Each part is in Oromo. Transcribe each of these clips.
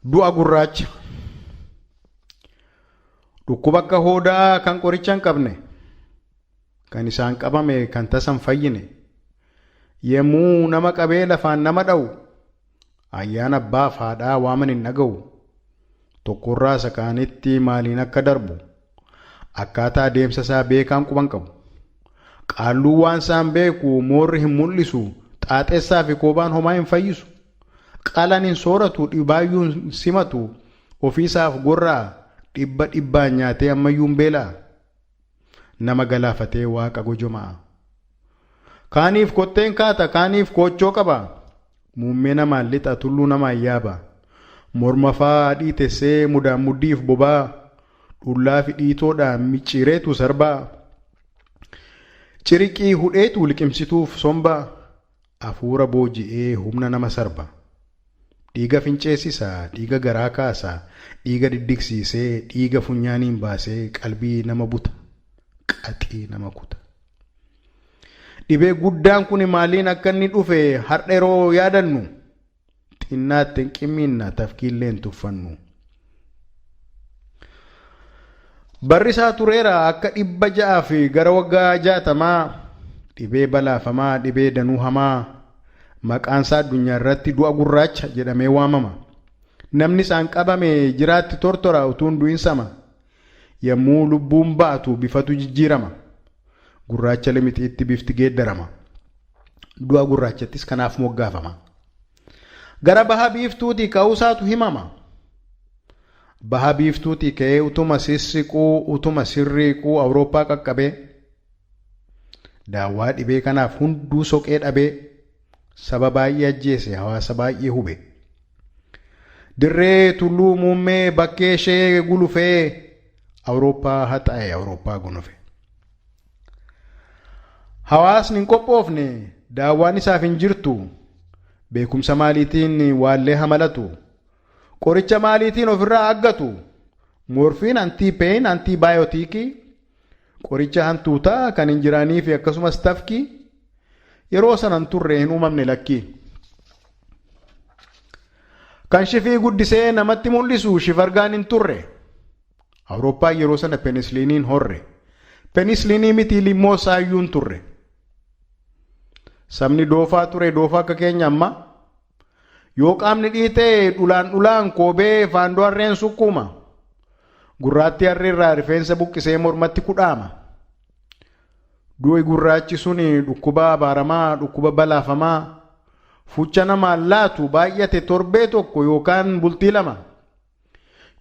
Du'a gurraacha. Dhukkuba akka hoodaa kan qoricha hin qabne, kan isaan qabame kan tasa hin fayyine, yemmuu nama qabee lafaan nama dha'u, ayyaana abbaaf haadhaa waaman hin dhaga'u, tokkorraa isa kaanitti maaliin akka darbu, akkaataa adeemsa isaa beekaan quba hin qabu. Qaalluu waan isaan beeku moorri hin mul'isu, xaaxessaa fi koobaan homaa hin fayyisu. Qalan hin sooratu, dhibaayyuu hin simatu, ofiisaaf gorra'a, dhibba dhibbaan nyaatee ammayyuu hin beela'a. Nama galaafatee waaqa gojoma'a. Kaaniif kotteen kaata, kaaniif koochoo qaba. Muummee namaan lixa, tulluu namaan yaaba. Morma faa dhiitessee mudaan muddiif bobaa, dhullaa fi dhiitoodhaan micciireetu sarbaa. Ciriqii hudheetu liqimsituuf sombaa. Afuura booji'ee humna nama sarba. Dhiiga finceessisa, dhiiga garaa kaasa, dhiiga diddigsiisee, dhiiga funyaaniin baasee qalbii nama buta, qaxii nama kuta. Dhibee guddaan kun maaliin akka inni dhufe har'a yeroo yaadannu xinnaatti hin qimmiinna tafkiillee hin tuffannu. Barri isaa tureera akka 600 fi gara waggaa 60 dhibee balaafamaa dhibee danuu hamaa maqaan isaa addunyaa irratti du'a gurraacha jedhamee waamama. Namni isaan qabame jiraatti tortora utuu hin du'in sama. Yommuu lubbuun baatu bifatu jijjiirama. Gurraacha limixiitti bifti geeddarama. Du'a gurraachattis kanaaf moggaafama. Gara baha biiftuutii ka'uusaatu himama. Baha biiftuutii ka'ee utuma sissiquu utuma sirriiquu Awurooppaa qaqqabee daawwaa dhibee kanaaf hunduu soqee dhabee saba baay'ee ajjeese hawaasa baay'ee hube. Dirree tulluu muummee bakkee ishee gulufee Awurooppaa haxaa'e Awurooppaa gonofe. Hawaasni hin qophoofne daawwaan isaaf hin jirtu beekumsa maaliitiin waallee hamalatu qoricha maaliitiin ofirraa aggatu moorfiin antiipeen antiibaayotiikii qoricha hantuutaa kan hin jiraanii fi akkasumas tafkii yeroo sana hin turre hin uumamne lakkii. Kan shifii guddisee namatti mul'isu shifargaan hin turre. Awurooppaan yeroo sana penisiliiniin horre. Penisiliinii miti limmoo saayyuu hin turre. Sabni doofaa ture doofaa akka keenya ammaa. Yoo qaamni dhiite dhulaan dhulaan koobee faandoo harreen sukkuuma. Gurraattii harreerraa rifeensa buqqisee mormatti kudhaama. Du'i gurraachi suni dhukkuba abaaramaa, dhukkuba balaafamaa, fucha namaan laatu baay'ate torbee tokko yookaan bultii lama.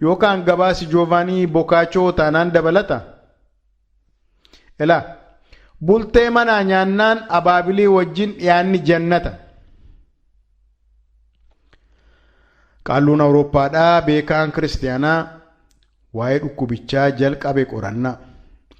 Yookaan gabaasi Joovaanii Bokaachoo taanaan dabalata. Elaa bultee manaa nyaannaan abaabilii wajjin dhiyaanni jannata. Qaalluun Awurooppaadhaa beekaan kiristiyaanaa waa'ee dhukkubichaa jalqabe qorannaa.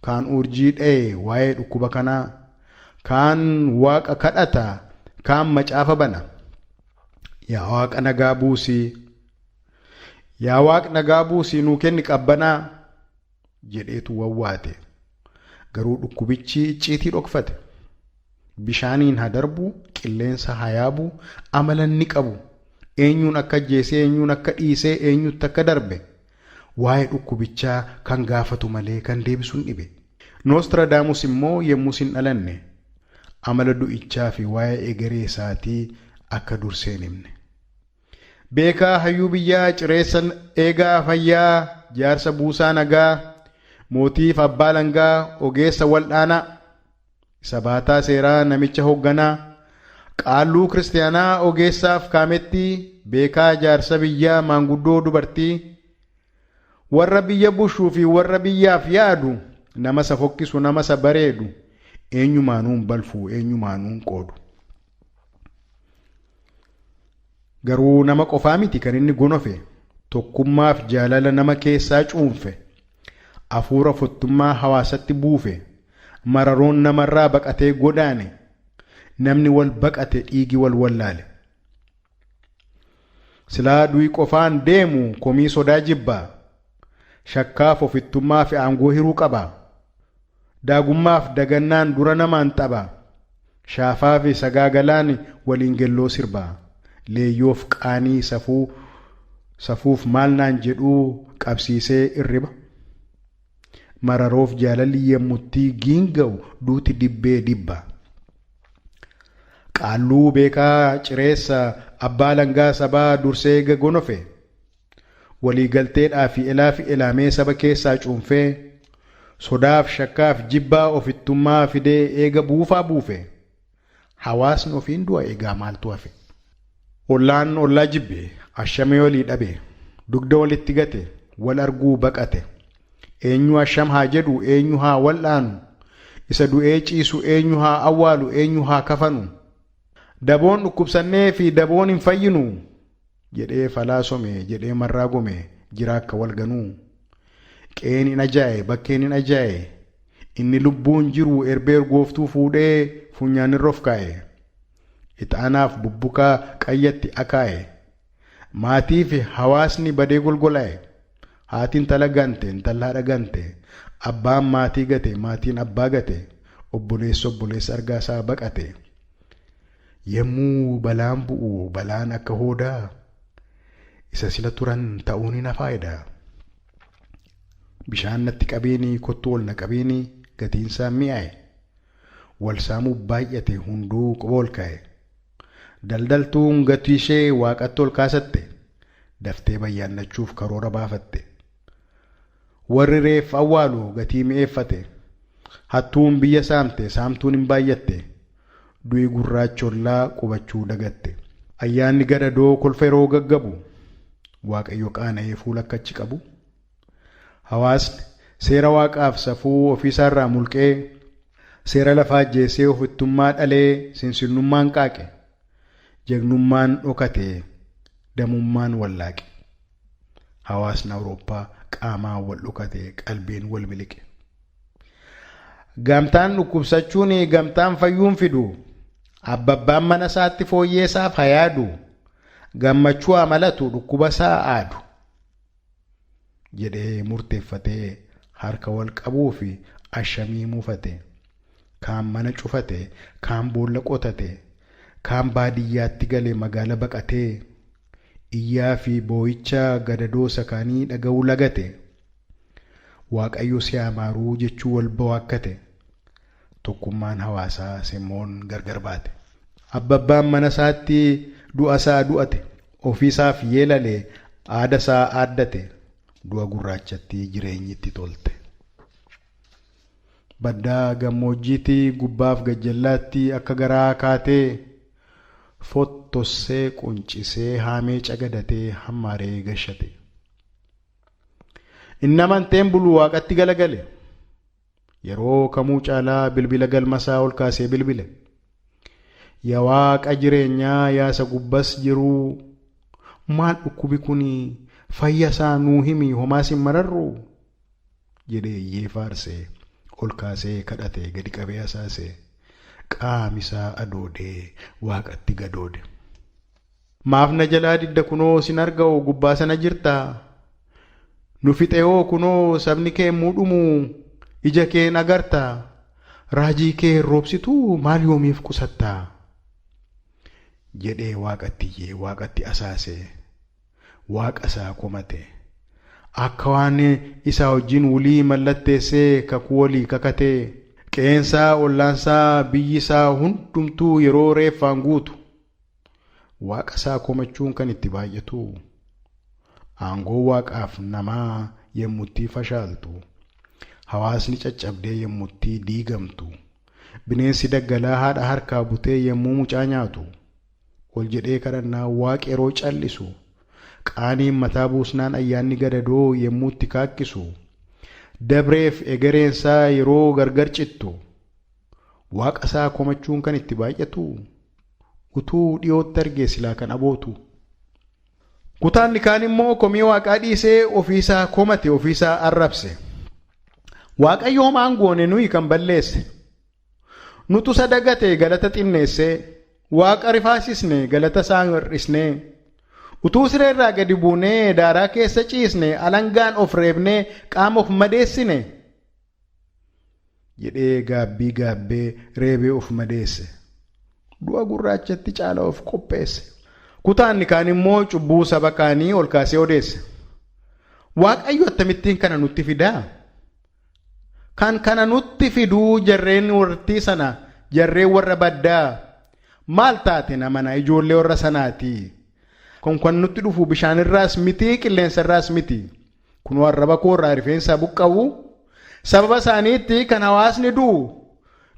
Kaan urjii dha'e waa'ee dhukkuba kanaa. Kaan waaqa kadhata, kaan macaafa bana. Yaa waaqa nagaa buusii. Yaa waaq nagaa buusii nuu kenni qabbanaa jedheetu wawwaate. Garuu dhukkubichi icciitii dhokfate. Bishaaniin haa darbu, qilleensa haa yaabu, amala inni qabu, eenyuun akka ajjeesee, eenyuun akka dhiisee, eenyutti akka darbe, waa'ee dhukkubichaa kan gaafatu malee kan deebisu hin dhibe. Noostradaamus immoo yemmus hin dhalanne. Amala du'ichaa fi waa'ee egeree isaatii akka dursee hin himne. Beekaa hayyuu biyyaa cireessa eegaa fayyaa jaarsa buusaa nagaa mootiif abbaa langaa ogeessa wal'aanaa isa baataa seeraa namicha hoogganaa qaalluu kiristiyaanaa ogeessaaf kaamettii beekaa jaarsa biyyaa maanguddoo dubartii warra biyya bushuu fi warra biyyaaf yaadu nama isa fokkisu nama isa bareedu eenyumaanuu hin balfu eenyumaanuu hin qoodu. Garuu nama qofaa miti kan inni gonofe, tokkummaaf jaalala nama keessaa cuunfe, afuura fottummaa hawaasatti buufe, mararoon namarraa baqatee godaane, namni wal baqate dhiigi wal wallaale. Silaa du'i qofaan deemu komii sodaa jibba, shakkaaf ofittummaa fi aangoo hiruu qaba. Daagummaaf dagannaan dura namaan tapha. Shaafaafi sagaagalaan waliin gelloo sirba. Leeyyoof qaanii safuu Safuuf maal naan jedhuu qabsiisee irriba. Mararoof jaalalli yemmuttii giinga'u duuti dibbee dibba. Qaalluu beekaa cireessa abbaa langaa sabaa dursee eega gonofe. Waliigalteedhaa fi elaa fi elaamee saba keessaa cuunfee sodaaf shakkaaf jibbaa ofittummaa fidee eega buufaa buufe. Hawaasni ofiin du'a egaa maaltu hafe? Ollaan ollaa jibbe, ashamee walii dhabe, dugda walitti gate, wal arguu baqate. Eenyu asham haa jedhu, eenyu haa wal'aanu, isa du'ee ciisu eenyu haa awwaalu, eenyu haa kafanu. Daboon dhukkubsannee fi daboon hin fayyinu jedhee falaasome, jedhee marraa gome, jira akka wal ganuu. Qe'een hin ajaa'e, bakkeen hin ajaa'e, inni lubbuun jiru erbee urgooftuu fuudhee funyaanirra of kaa'e. Ixaanaaf bubbukaa qayyatti akaa'e. Maatii fi hawaasni badee golgolaa'e. Haati intala gante, intalli haadha gante. Abbaan maatii gate, maatiin abbaa gate. Obboleessi obboleessa argaa isaa baqate. Yemmuu balaan bu'u balaan akka hoodaa isa sila turan ta'uun hin hafaayida. Bishaan natti qabiini kottu ol na qabiini gatiinsaa mi'aaye. Wal saamuuf baay'ate hunduu quba ol kaa'e. Daldaltuun gatii ishee waaqatti ol kaasatte. Daftee bayyaannachuuf karoora baafatte. Warri reeffa awwaalu gatii mi'eeffate. Hattuun biyya saamte saamtuun hin baay'atte. Du'i gurraachi ollaa qubachuu dagatte. Ayyaanni gadadoo kolfa yeroo gaggabu. Waaqayyo qaana'ee fuula akka achi qabu. Hawaasni seera waaqaaf safuu ofiisaarraa mulqee seera lafaa ajjeesee ofittummaa dhalee sinsinnummaan qaaqe. Jagnummaan dhokate damummaan wallaaqe. Hawaasni Awurooppaa qaamaan wal dhokate qalbiin wal miliqe. Gamtaan dhukkubsachuun gamtaan fayyuun fidu. Abbabbaan mana isaatti fooyyeesaaf haa yaadu. Gammachuu haa malatu dhukkuba isaa aadu. Jedhee murteeffatee harka wal qabuu fi ashamii muufate. Kaan mana cufate, kaan boolla qotate, kaan baadiyyaatti gale magaala baqatee, iyyaa fi boo'icha gadadoo sakaanii dhaga'uu lagate. Waaqayyo si haa maaruu jechuu wal bawaakkate. Tokkummaan hawaasaa semmoon gargar baate. Abbabbaan mana isaatti du'a isaa du'ate. Ofiisaaf yeelale, aada isaa aaddate. Du'a gurraachatti jireenyi itti tolte. Baddaa gammoojjiitti gubbaaf gajjallaatti akka garaa kaatee fottossee quncisee haamee cagadatee hammaaree gashate. Inni amanteen bulu waaqatti galagale. Yeroo kamuu caalaa bilbila galmasaa ol kaasee bilbile. Yaa waaqa jireenyaa yaasa gubbas jiruu maal dhukkubi kuni fayya isaa nuu himi homaas hin mararru jedhee iyyee faarsee ol kaasee kadhate gadi qabee asaase qaami isaa adoodee waaqatti gadoode. Maaf na jalaa didda kunoo sin arga'u gubbaa sana jirta. Nu fixeewoo kunoo sabni kee yemmuu dhumu ija keen agarta. Raajii kee hin roobsituu maal yoomiif qusatta? Jedhee waaqatti iyyee waaqatti asaase. Waaqa isaa komate. Akka waan isaa wajjin wulii mallatteessee kakuu walii kakatee. Qe'eensaa, ollaansaa, biyyi isaa hundumtuu yeroo reeffaan guutu. Waaqa isaa komachuun kan itti baay'atu. Aangoo waaqaaf namaa yemmuttii fashaaltu. Hawaasni caccabdee yemmuttii diigamtu. Bineensi daggalaa haadha harkaa butee yemmuu mucaa nyaatu. Ol jedhee kadhannaa waaqi yeroo callisu. Qaaniin mataa buusnaan ayyaanni gadadoo yemmuu itti kaakkisu. Dabreef egereensaa yeroo gargar cittu. Waaqa isaa komachuun kan itti baay'atu. Utuu dhiyootti argee silaa kan abootu. Kutaan kaan immoo komii waaqaa dhiisee ofiisaa komate ofiisaa arrabse. Waaqayyo homaan goone nuyi kan balleesse. Nutu sadagate galata xinneessee waaqa rifaasisne galata isaa hir'isnee. Utuu sireerraa gadi buunee daaraa keessa ciisne alangaan of reebnee qaama of madeessine. Jedhee gaabbii gaabbee reebee of madeesse. Du'a gurraachatti caala of qopheesse. Kutaan kaan immoo cubbuu saba kaanii ol kaasee odeessa. Waaqayyo akkamittiin kana nutti fidaa? Kan kana nutti fiduu jarreen wartii sana, jarreen warra baddaa. Maal taate namana ijoollee warra sanaati? Kun kan nutti dhufu bishaanirraas miti, qilleensarraas miti. Kun arraba koorraa rifeensa buqqa'u. Sababa isaaniitti kan hawaasni du'u,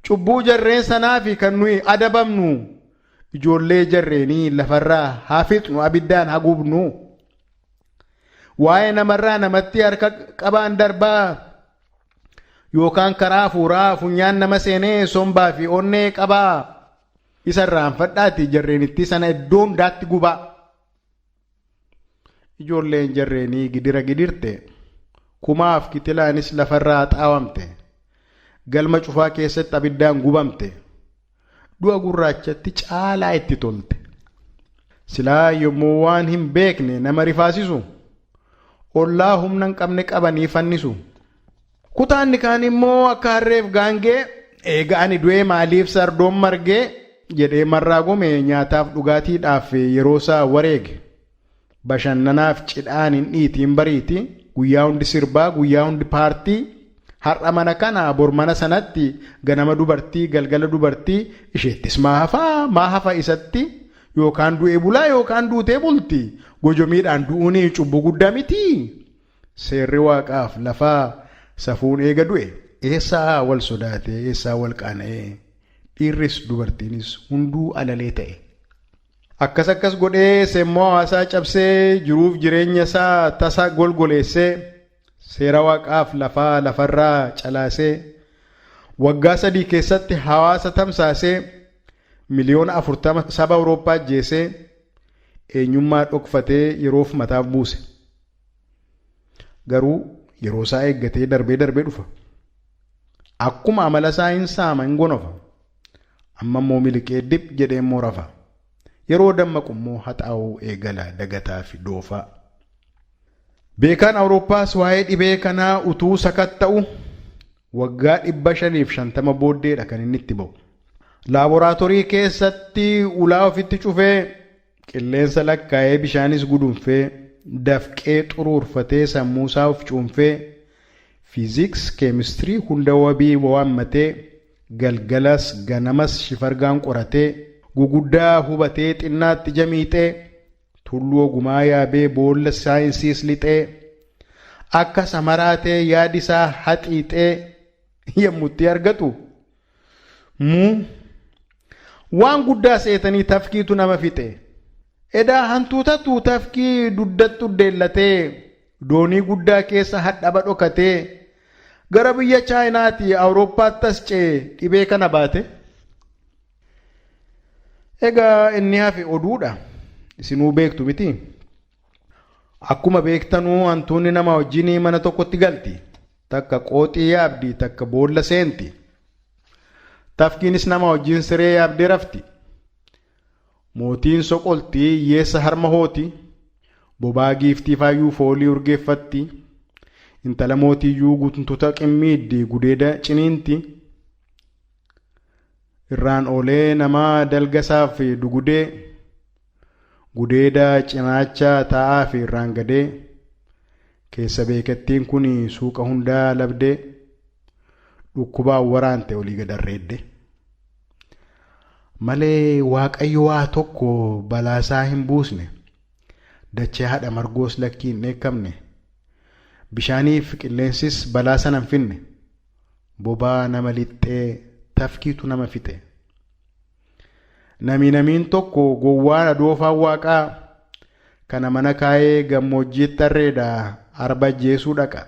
cubbuu jarreen sanaa fi kan nuyi adabamnu. Ijoollee jarreenii lafarraa haa fixnu, abiddaan haguubnu. Waa'ee namarraa namatti harka qabaan darbaa yookaan karaa hafuuraa funyaan nama seenee sombaa fi onnee qabaa. Isa irraanfadhaati jarreenitti sana iddoo hundaatti gubaa. Ijoolleen jarreenii gidira gidirte, kumaaf kitilaanis lafarraa xaawamte, galma cufaa keessatti abiddaan gubamte, du'a gurraachatti caalaa itti tolte. Silaa yommuu waan hin beekne nama rifaasisu, ollaa humna hin qabne qabanii fannisu. Kutaan kaan immoo akka harreef gaangee, eega ani du'ee maaliif sardoon margee jedhee marraa gome nyaataaf dhugaatiidhaaf yeroo isaa wareege. Bashannanaaf cidhaan hin dhiitiin bariiti, guyyaa hundi sirbaa, guyyaa hundi paartii, har'a mana kana bor mana sanatti, ganama dubartii galgala dubartii, isheettis maa hafa isatti, yookaan du'ee bulaa yookaan duutee bulti. Gojomiidhaan du'uun cubbuu guddaa miti. Seerri waaqaaf lafaa safuun eega du'e, eessaa wal sodaate, eessaa wal qaana'ee, dhiirris dubartiinis hunduu alalee ta'e. Akkas akkas godhee semmoo hawaasaa cabsee, jiruuf jireenya isaa tasa golgoleessee, seera waaqaaf lafaa lafarraa calaasee, waggaa 3 keessatti hawaasa tamsaasee, 40,000,000 saba Awurooppaa ajjeesee, eenyummaa dhokfatee yeroof mataaf buuse. Garuu yeroo isaa eeggatee darbee darbee dhufa. Akkuma amala isaa hin saama hin gonofa. Amma immoo miliqee dib jedhee immoo rafa. Yeroo dammaqu immoo haxaa'uu eegala dagataa fi doofaa. Beekaan Awurooppaas waa'ee dhibee kanaa utuu sakatta'u waggaa 550 booddeedha kan inni itti ba'u. Laaboraatoorii keessatti ulaa ofitti cufee, qilleensa lakkaa'ee bishaanis gudunfee, dafqee xuruurfatee sammuusaa of cuunfee, fiiziks, keemistirii hunda wabii waammatee, galgalas ganamas shifargaan qoratee, guguddaa hubatee xinnaatti jamiixee, tulluu ogumaa yaabee boolla saayinsiis lixee, akka samaraatee yaadisaa haxiixee yommutti argatu waan guddaa seetanii tafkiitu nama fixe. Edaa hantuutatu tafkii dugdattu deellatee, doonii guddaa keessa hadhaba dhokatee, gara biyya Chaayinaati Awurooppaatti as ce'ee dhibee kana baate. Egaa inni hafe oduudha. Isinuu beektu miti. Akkuma beektanuu hantuunni nama wajjin mana tokkotti galti. Takka qooxii yaabdi, takka boolla seenti. Tafkiinis nama wajjin siree yaabdee rafti. Mootiin soqolti, hiyyeessa harma hooti. Bobaa giiftii faayyuu foolii urgeeffatti. Intala mootiyyuu guntuta qimmiiddi gudeeda ciniinti. Irraan oolee nama dalgasaaf dugudee, gudeeda cinaacha taa'aa fi irraan gadee, keessa beekattiin kun suuqa hundaa labdee, dhukkubaan waraante olii gad arreedde. Malee Waaqayyo waa tokko balaasaa hin buusne, dachee haadha margoos lakkii hin dheekkamne, bishaaniif qilleensis balaa sana hin finne, bobaa nama lixxee tafkiitu nama fixe. Namiin tokko gowwaan adoofaan waaqaa kana mana kaayee gammoojjiitti arreeda arba ajjeesuu dhaqa.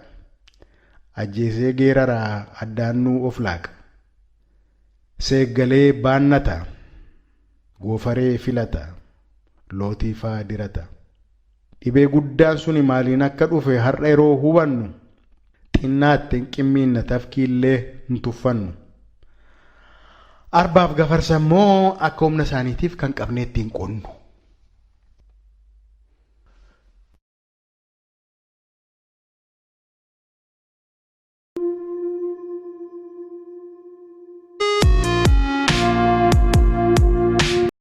Ajjeesee geeraraa addaannuu of laaqa. Seeggalee baannata, goofaree filata, lootii faa dirata. Dhibee guddaan suni maaliin akka dhufe har'a yeroo hubannu, xinnaatti hin qimmiinna tafkiillee hin tuffannu. Arbaaf gafarsa immoo akka humna isaaniitiif kan qabnee ittiin qonnu.